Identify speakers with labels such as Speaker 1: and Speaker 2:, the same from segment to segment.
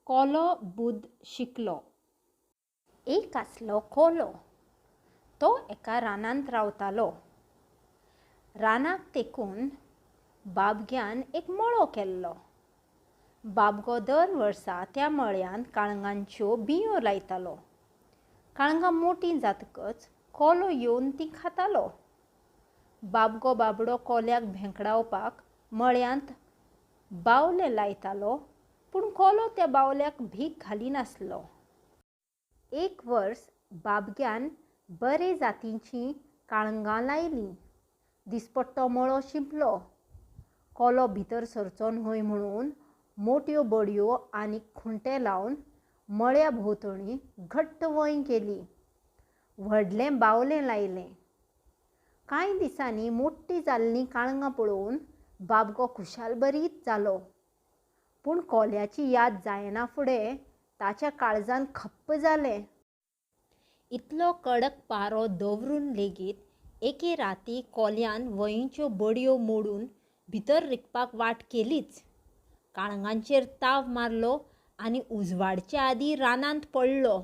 Speaker 1: कोलो बुद्द शिकलो. एक आसलो कोलो. तो एका रानांत रावतालो. रानाक तेकून बाबग्यान एक मळो केल्लो. बाबगो दर वर्सा त्या मळ्यांत काळंगांच्यो बिंयो लायतालो. काळंगां मोटीं जातकच कोलो येवन तीं खातालो. बाबगो बाबडो कोल्याक भेंकडावपाक मळ्यांत बावलें लायतालो, पूण कोलो त्या बावल्याक भीक घालिनासलो. एक वर्स बाबग्यान बरे जातीचीं काळंगां लायलीं. दिसपट्टो मळो शिंपलो. कोलो भितर सरचो न्हय म्हणून मोट्यो बडयो आनी खुंटे लावन मळ्या भोंवतणी घट्ट वंय केली. व्हडलें बावलें लायलें. कांय दिसांनी मोट्टी जाल्लीं काळंगां पळोवन बाबगो खुशालभरीत जालो. पूण कोल्याची याद जायना फुडें ताच्या काळजान खप्प जालें. इतलो कडक पारो दवरून लेगीत एके राती कोल्यान वंयेच्यो बडयो मोडून भितर रिगपाक वाट केलीच. काळंगांचेर ताव मारलो आनी उजवाडचे आदीं रानांत पडलो.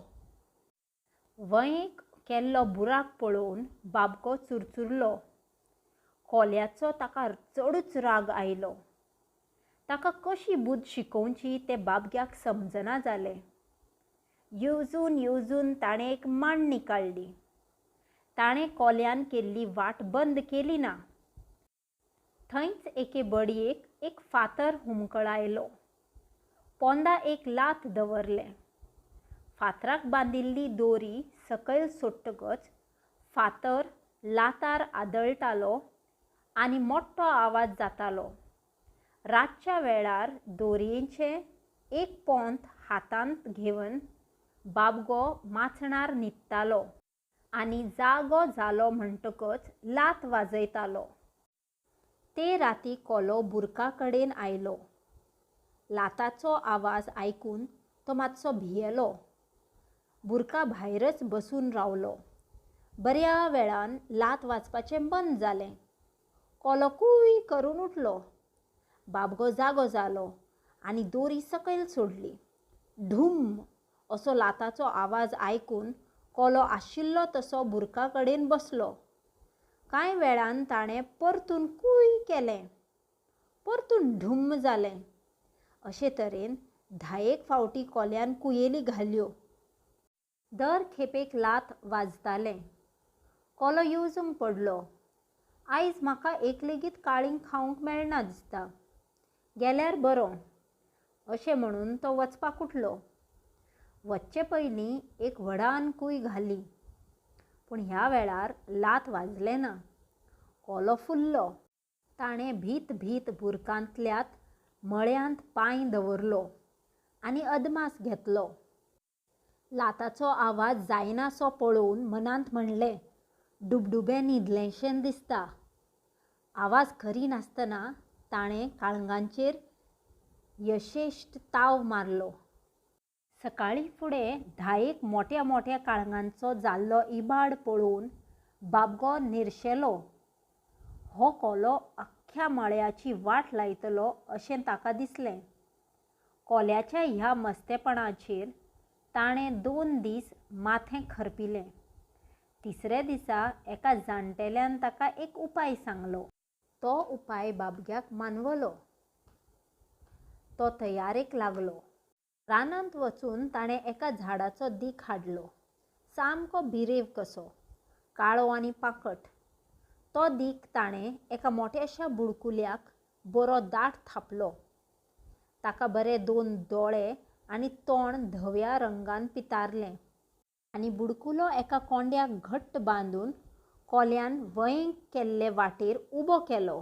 Speaker 1: वंयेक केल्लो बुराक पळोवन बाबगो चुरचुरलो. कोल्याचो ताका चडूच राग आयलो. ताका कशी बुद्द शिकोवची तें बाबग्याक समजना जालें. येवजून येवजून ताणें एक माण्णी काडली. ताणें कोल्यान केल्ली वाट बंद केली ना. थंयच एके बडयेक एक फातर हुमकळायलो. पोंदा एक लात दवरलें. फातराक बांदिल्ली दोरी सकयल सोडटकच फातर लातार आदळटालो आनी मोट्टो आवाज जातालो. रातच्या वेळार दोरयेचें एक पोंत हातांत घेवन बाबगो माचणार न्हिदतालो आनी जागो जालो म्हणटकच लात वाजयतालो. ते राती कोलो बुरका कडेन आयलो. लाताचो आवाज आयकून तो मातसो भियेलो. बुरका भायरच बसून रावलो. बऱ्या वेळान लात वाजपाचें बंद जालें. कोलो कूय करून उठलो. बाबगो जागो जालो आनी दोरी सकयल सोडली. ढूम्म असो लाताचो आवाज आयकून कोलो आशिल्लो तसो बुरका कडेन बसलो. कांय वेळान ताणें परतून कूय केलें. परतून ढूम्म जालें. अशे तरेन 10 फावटी कोल्यान कुयेली घाल्यो. दर खेपेक लात वाजतालें. कोलो येवजूंक पडलो, आयज म्हाका एक लेगीत काळींग खावंक मेळना दिसता. गेल्यार बरो. अशें म्हणून तो वचपाक उठलो. वचचे पयलीं एक व्हडान कूय घाली. पूण ह्या वेळार लात वाजलें ना. कोलो फुल्लो. ताणें भीत भीत बुरकांतल्यात मळ्यांत पांय दवरलो आनी अदमास घेतलो. लाताचो आवाज जायनासो पळोवन मनांत म्हणलें, डुबडुबें न्हिदलेंशें दिसता. आवाज करिनासतना ताणें काळंगांचेर यशेश्ट ताव मारलो. सकाळीं फुडें 10 मोट्या मोट्या काळंगांचो जाल्लो इबाड पळोवन बाबगो निर्शेलो. हो कोलो अख्ख्या मळ्याची वाट लायतलो अशें ताका दिसलें. कोल्याच्या ह्या मस्तेपणाचेर ताणें 2 दीस माथें खरपिलें. तिसऱ्या दिसा एका जाणटेल्यान ताका एक उपाय सांगलो. तो उपाय बाबग्याक मानवलो. तो तयारेक लागलो. रानांत वचून ताणें एका झाडाचो दीख हाडलो. सामको बिरेव कसो, काळो आनी पाकट. तो दीख ताणें एका मोट्याशा बुडकुल्याक बरो दाट थापलो. ताका बरे 2 दोळे आनी तोंड धव्या रंगान पितारलें. आनी बुडकुलो एका कोंड्याक घट्ट बांदून कोल्यान वंयेक केल्ले वाटेर उबो केलो.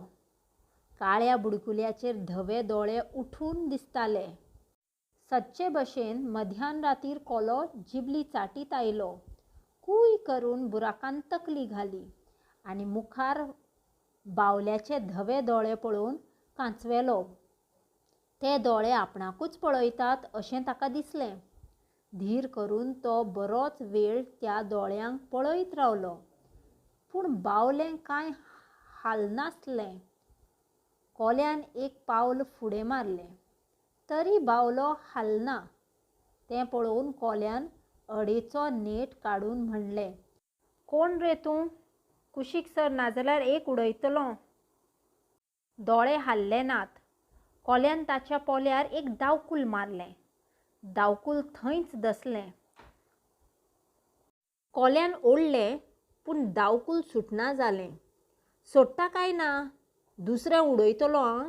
Speaker 1: काळ्या बुडकुल्याचेर धवे दोळे उठून दिसताले. सदचे भशेन मध्यान रातीर कोलो जिबली चाटीत आयलो. कूय करून बुराकान तकली घाली आनी मुखार बावल्याचे धवे दोळे पळोवन कांचवेलो. ते दोळे आपणाकूच पळयतात अशें ताका दिसलें. धीर करून तो बरोच वेळ त्या दोळ्यांक पळयत रावलो. पूण बावलें कांय हालनासलें. कोल्यान एक पावल फुडें मारलें. तरी बावलो हालना. तें पळोवन कोल्यान अडेचो नेट काडून म्हणलें, कोण रे तूं? कुशीक सर, नाजाल्यार एक उडयतलों. दोळे हाल्ले नात. कोल्यान ताच्या पोल्यार एक दावकूल मारलें. दावकूल थंयच दसलें. कोल्यान ओडलें पूण दावकूल सुटना जालें. सोडटा काय ना? दुसरें उडयतलो आं.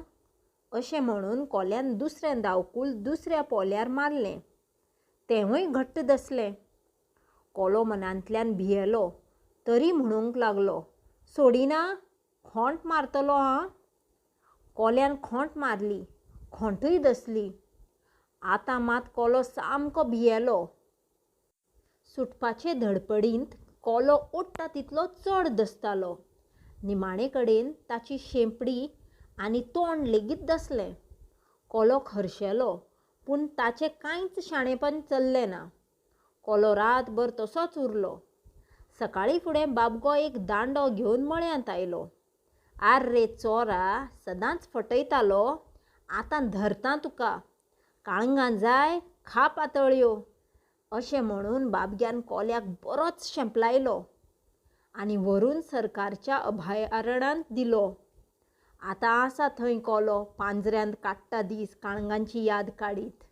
Speaker 1: अशें म्हणून कोल्यान दुसरें दावकूल दुसऱ्या पोल्यार मारलें. तेंवूय घट्ट दसलें. कोलो मनांतल्यान भियेलो तरी म्हणूंक लागलो, सोडिना? खोंट मारतलो आं. कोल्यान खोंट मारली. खोंटूय दसली. आतां मात कोलो सामको भियेलो. सुटपाचे धडपडींत कोलो ओडटा तितलो चड दसतालो. निमाणे कडेन ताची शेंपडी आनी तोंड लेगीत दसलें. कोलो खर्शेलो पूण ताचें कांयच शाणेपण चल्लें ना. कोलो रातभर तसोच उरलो. सकाळीं फुडें बाबगो एक दांडो घेवन मळ्यांत आयलो. आर्रे चोरा, सदांच फटयतालो, आतां धरतां तुका. काळंगां जाय, खा पातळ्यो. अशें म्हणून बाबग्यान कोल्याक बरोच शेंपलायलो आनी व्हरून सरकारच्या अभयारण्यांत दिलो. आतां आसा थंय कोलो पांजऱ्यांत काडटा दीस काळंगांची याद काडीत.